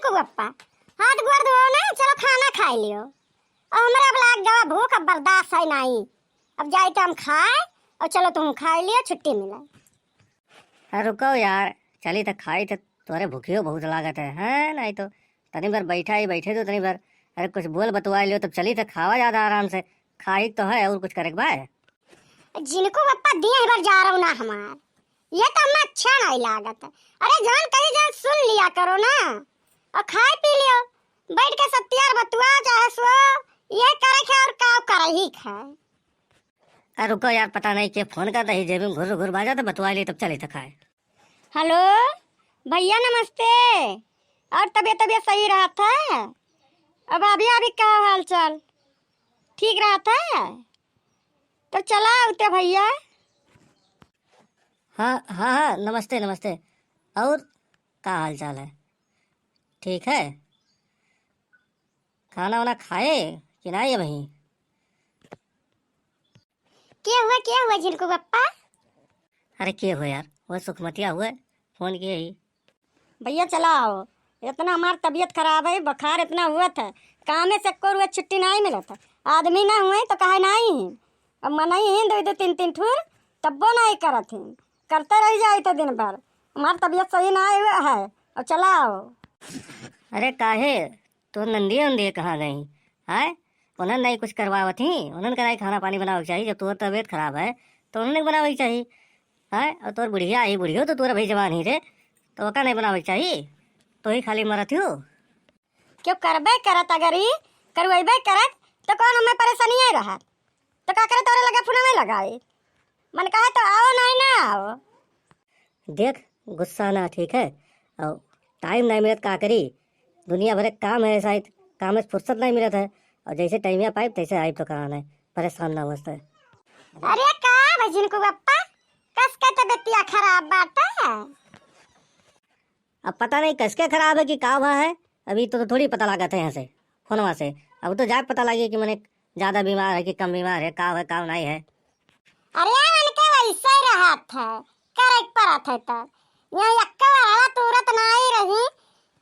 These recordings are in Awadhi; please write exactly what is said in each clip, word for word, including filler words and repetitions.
झिनकू बप्पा, हाथ गोड़ धो ना, चलो खाना खाइ लियो। और हमरा अब लाग गवा भूख, अब बर्दाश्त है नाहीं। अब जाई तो हम खाए, और चलो तुम खाइ लियो, छुट्टी मिले। अरे रुको यार, चली त खाई त, तोरे भूखियो बहुत लागत है, हैं? नहीं तो तनी भर बैठा ही बैठे तो तनी भर, अरे कुछ बोल बतुआ लियो, तब चली त खावा जाता आराम से। खाई तो है, और कुछ करे के बा? झिनकू बप्पा दिए भर जा रहा ना हमार, ये तो हमें अच्छा नहीं लागत है। अरे जान कही जान सुन लिया करो ना, और खाए पी लियो, बैठ के सत्यार बतुआ चाहे सो, ये करे के और का करे ही खाए। अरे रुको यार, पता नहीं के फोन कर रही, जेब में घुर घुर बाजा तो बतुआ ली, तब चली तो खाए। हेलो भैया नमस्ते। और तबीयत, तबीयत सही रहत है? अब अभी, अभी का हाल चाल? ठीक रहत है? तो चला उते भैया। हाँ, हाँ, हाँ, नमस्ते, नमस्ते। और का हाल चाल है? ठीक है? खाना वाना खाए कि नाहीं अबहीं? के हुआ, के हुआ झिनकू बप्पा? अरे के हुआ यार, वह सुखमतिया हुआ, फोन किए ही। भैया चला आओ, इतना हमार तबीयत खराब है, बुखार इतना हुआ था, कामे से एको रुआ छुट्टी नाहीं मिलत है। आदमी ना हुए तो कहे नाहीं, अब मनई ही दो दो तीन तीन ठुर, तब्बो नाहीं करत ही, करते रह जाए तो दिन भर। हमार तबीयत सही नाहीं हुआ है, और चला आओ। अरे काहे, तो नंदिया उंदिया कहाँ गई? हैं? उन्हन नाहीं कुछ करवावत ही, उन्हन का नाहीं खाना पानी बनावे के चाही। जब तोर तबीयत खराब है, तो उन्हन के बनावे के चाही। हैं? और तोर बुढ़िया ही, बुढ़ियो तो तोर अभी जवान ही रे, तो ओका नाहीं बनावे के चाही, तो ही खाली मरत हो। क्यों करबे करत, अगर ही करवाइबे करत, तो कौन हमें परेशानी है रहत? तो का करे तोरे लगे फोन में लगाई? मन कहे तो आओ, नाहीं ना आओ। देख, गुस्सा ना, ठीक है? और टाइम नाहीं मिलत, का करी? दुनिया भर के काम है, शायद काम से फुर्सत नाहीं मिलत है। और जैसे टाइम पाइब, तैसे आइब तो कराना है, परेशान ना होस तो। अरे का भजन को बप्पा, कस का तबीयतिया खराब बाटे? अब पता नहीं कसके खराब है कि का हुआ है, अभी तो, तो थोड़ी पता लागत है यहाँ से, फोनवा से। अब तो जाके पता लागे कि मने ज्यादा बीमार है कि कम बीमार है, का है, का नहीं है। अरे, उनके वैसे ही रहत है, करे के परत है तब। यहाँ यक्का वाला तुरत नाई रही,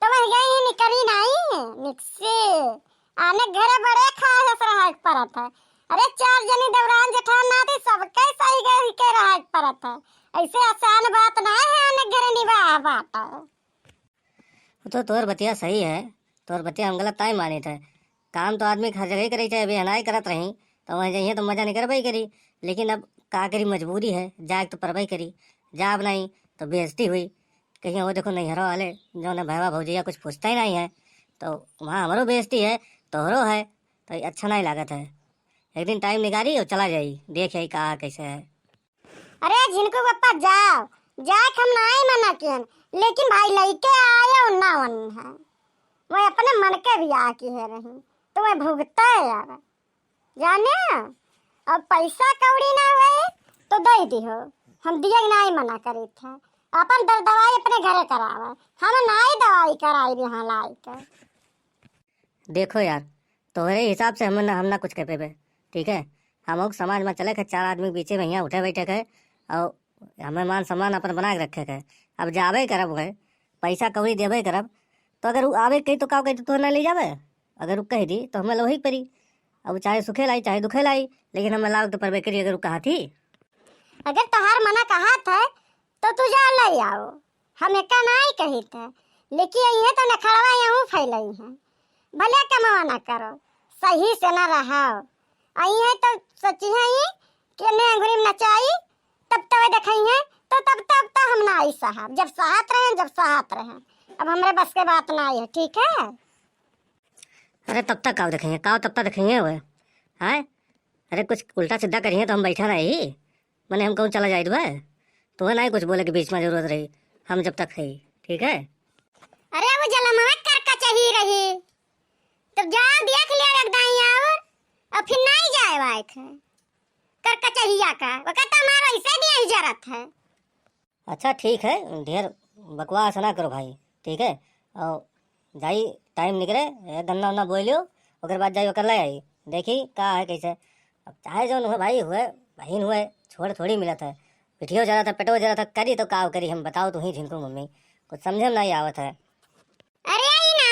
तो वह यही निकली नाई, निकसे। आने घरे बड़े खाए से रहे के परत है। अरे, चार जनी देवरान जेठान ना थी, सबके सही गई के रहे के परत है। ऐसे आसान बात ना है, आने घरे निबाह बात है। वो तो तोर बतिया सही है, तोर बतिया हम गलत ताई मानित है। काम तो आदमी के हर जगह ही करे चाहे, अभी हनाई करत रही, तो वहीं जाइए तो मजा नहीं करबे करी। लेकिन अब का करी, मजबूरी है, जाए तो परबे करी, जाब नहीं तो बेइज्जती हुई। कहीं वो देखो नैहरों वाले जो न भैया भौजैया कुछ पूछता ही नहीं है, तो वहाँ हमरो बेइज्जती है, तोहरो है, तो ये अच्छा नहीं लागत है। एक दिन टाइम निकाली और चला जाई, देख आई का कैसे है। अरे झिनकू बप्पा जाओ, जाए के हम नाई मना किहन, लेकिन भाई लइके आयो ना वन है, वह अपने मन के भी आ की है रही, तो वह भुगते यार, जाने। अब पैसा कौड़ी ना हुए तो दे दिहो, हम दिए नाई मना करी थे, अपन दर दवाई अपने घरे करावे, हम नाई दवाई कराई यहाँ लाई के। देखो यार, तोहरे हिसाब से हम ना, हम ना कुछ कह पेबे, ठीक है? हम लोग समाज में चले के चार आदमी के बीचे में यहाँ उठे बैठे के, और हमें मान सम्मान अपन बना के रखे के। अब जाबे करब है, पैसा कौड़ी देबे करब, तो अगर वो आवे कही तो का कही, तो तोहर ना ले जाबे? अगर वो कह दी तो हमें लोही परी। अब चाहे सुखे लाई चाहे दुखे लाई, लेकिन हमें लावे तो परबे करी अगर वो कहा थी। अगर तोहार मना कहा था तो तू जा ले आओ, हम एका नाई कही था, लेकिन यही तो नखड़वा यहूँ फैलई है। भले कमवा ना करो, सही से ना रहो। आई है तो सच्ची है ये कि ने अंगुरी में नचाई, तब तवे देखई है, तो तब तब तो हम ना आई साहब, जब साहत रहे, जब साहत रहे। अब हमरे बस के बात ना आई है, ठीक है? अरे तब तक काव देखेंगे, काव तब तक देखेंगे वो, हैं? अरे कुछ उल्टा सीधा करिए तो हम बैठा नहीं, मने हम कहूँ चला जाए बा, तुम्हें नहीं कुछ बोले के बीच में जरूरत रही, हम जब तक है, ठीक है? अरे वो जलमवा कर कचही रही, तो जाओ देख लिया एक दाई और, और फिर नहीं जाए वाए थे कर कचहिया का, वो कहता हमारा ऐसे नहीं आई जरूरत है। अच्छा ठीक है, ढेर बकवास ना करो भाई, ठीक है? और जाई टाइम निकले, ए, गन्ना उन्ना बोई लियो, ओकर बाद जाई ओकर ले आई, देखी का है कैसे। अब चाहे जौन हुए भाई हुए, बहिन हुए, छोड़ थोड़ी मिलत है, पिठियो जरा था, पेटो जरा था, करी तो का करी हम, बताओ तू ही झिनकू मम्मी, कुछ समझे में नहीं आवत है। अरे ई ना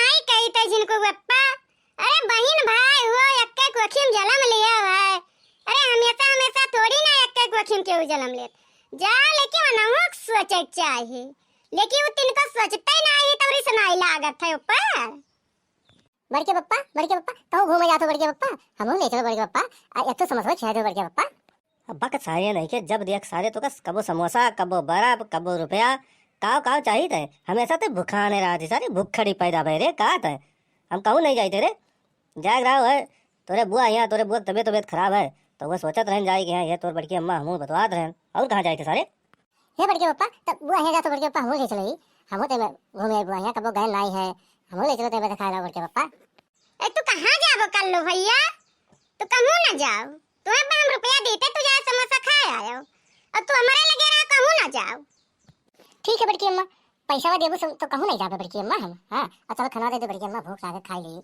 तै जिनको बप्पा, अरे बहिन भाई हो, एक्के कोखिम जलम लिया है। अरे हमेशा हमेशा थोड़ी ना एक्के कोखिम केहू जलम लेत। जा लेकिन ओनहु के सोचे के चाही, लेकिन वो तिनको सोचते नाही, तोरी सुनाई लागत है ऊपर। बड़के बप्पा, बड़के बप्पा, कहूँ घूमे जात हो बड़के बप्पा, हमहू ले चलो बड़के बप्पा। आ, एक तो समोसा खिया दो बड़के बप्पा। अब बक सारे नहीं के, जब देख सारे तो कस कबो समोसा, कबो बर्फ, कबो रुपया, काव काव चाहित है। हमेशा ते भुखाने रहती सारी, भुखड़ी पैदा भय रे, का है? हम कहूँ नहीं जाते रे, जाग रहा है। तोरे बुआ यहाँ, तोरे बुआ के तबियत, तबियत खराब है, तो वो सोचत रहन जाए कि हाँ, ये तोर बड़की अम्मा हमहू बतवात रहन, और कहाँ जाए थे सारे? हे बड़के पप्पा, तब बुआ यहाँ जा तो बड़के पप्पा हमहू ले चलो ही, हमहू ते में घूमे बुआ यहाँ, कबो गए नाई है, हमहू ले चलो ते में दिखाए लाओ बड़के पप्पा। ए, तू कहाँ जाबो कर लो भैया? तू कहूँ ना जाओ, तुम्हें पे हम रुपया देते, तू जाए समोसा खाए आयो, और तू हमारे लगे रहा, कहूँ ना जाओ। ठीक है बड़की अम्मा, पैसा देबू सम-, तो कहूँ नहीं जाबे बड़की अम्मा हम, हाँ, और चलो खाना दे दे बड़की अम्मा, भूख लागे खाई ली।